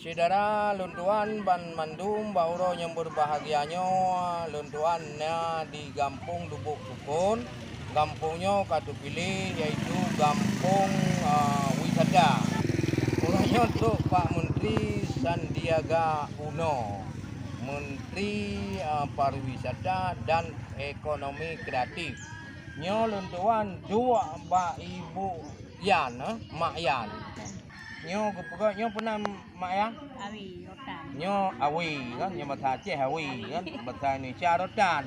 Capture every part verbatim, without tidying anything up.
Syedara lôn tuan banmandum, bak uroe nyang beubahgia nyoe lôn tuan na di Gampông Lubok Sukon. Gampông nyoe ka teupiléh yaitu gampông, a, wisata. Uroe nyoe trok Pak Menteri Sandiaga Uno, Menteri, a, Pariwisata dan Ekonomi Kreatif. Nyoe lôn tuan duek bak Ibu Yan, eh, Mak Yan. Nyoe geupeugah, nyoe peue nan Mak Yan? Awi, rotan. Nyoe awi kan, nyoe bahasa Aceh awi kan, bahasa Indonesia rotan.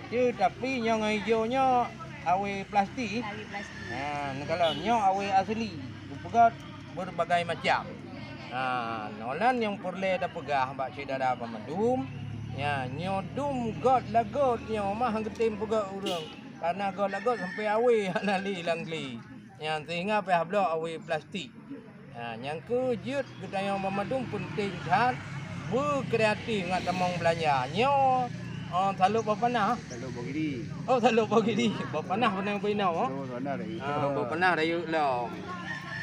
Teutapi nyoe ngon ijo nyoe awi plastik. Awi plastik. Ha, neukalon nyoe awi asli. Geupeugah berbagai macam. Ha, nyoe lôn nyang peureulée tapeugah bak syedara banmandum. Ya, nyoe dum göt lagot nyoe mah geutem peugöt ureuëng. Karena göt lagot sampai awi hana lé lam glé. Nyan sehingga payah bloe awi plastik. Ha, nyang keu jeuet geutanyoe banmandum peunteng that beukreatif ngat tamong beulanja. Nyoe, oh, salôk boh panah. Salôk boh giri. Oh, salôk boh giri. Boh panah beunang beuinoe, oh. Salôk boh panah dari. Ah, boh panah dari lom.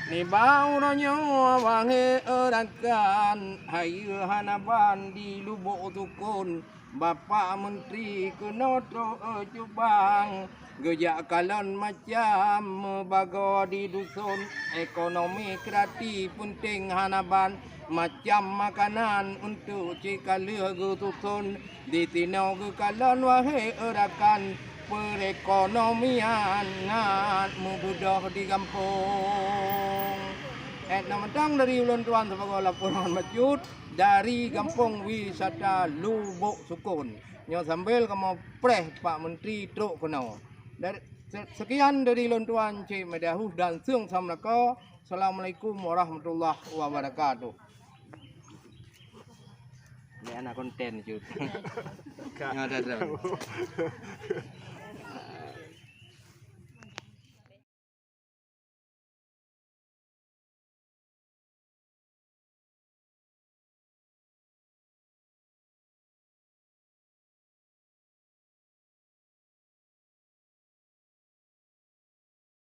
Nibak uroe nyoe wahé rakan, hayeue hana ban di Lubok Sukon. Bapak Menteri keunoe trok, eh, cubang, geujak kalon macam meubagoe di duson, ekonomi kreatif peunteng hana ban, macam makanan untuk cit ka lheueh geususon, di sinoe geukalon wahé rakan, perekonomian ngat meubeudôh di gampông. Eh, na mantong dari ulôn tuan sibagoe laporan bacut. Dari Gampông Wisata Lubok Sukon. Nyoe sambil kamoe preh Pak Menteri trok keunoe. Dari, se-, sekian dari lôn tuan Cik Medahus dan Seung Samlako. Assalamualaikum warahmatullahi wabarakatuh. Ni anak konten cut. Nyoe dah, dah.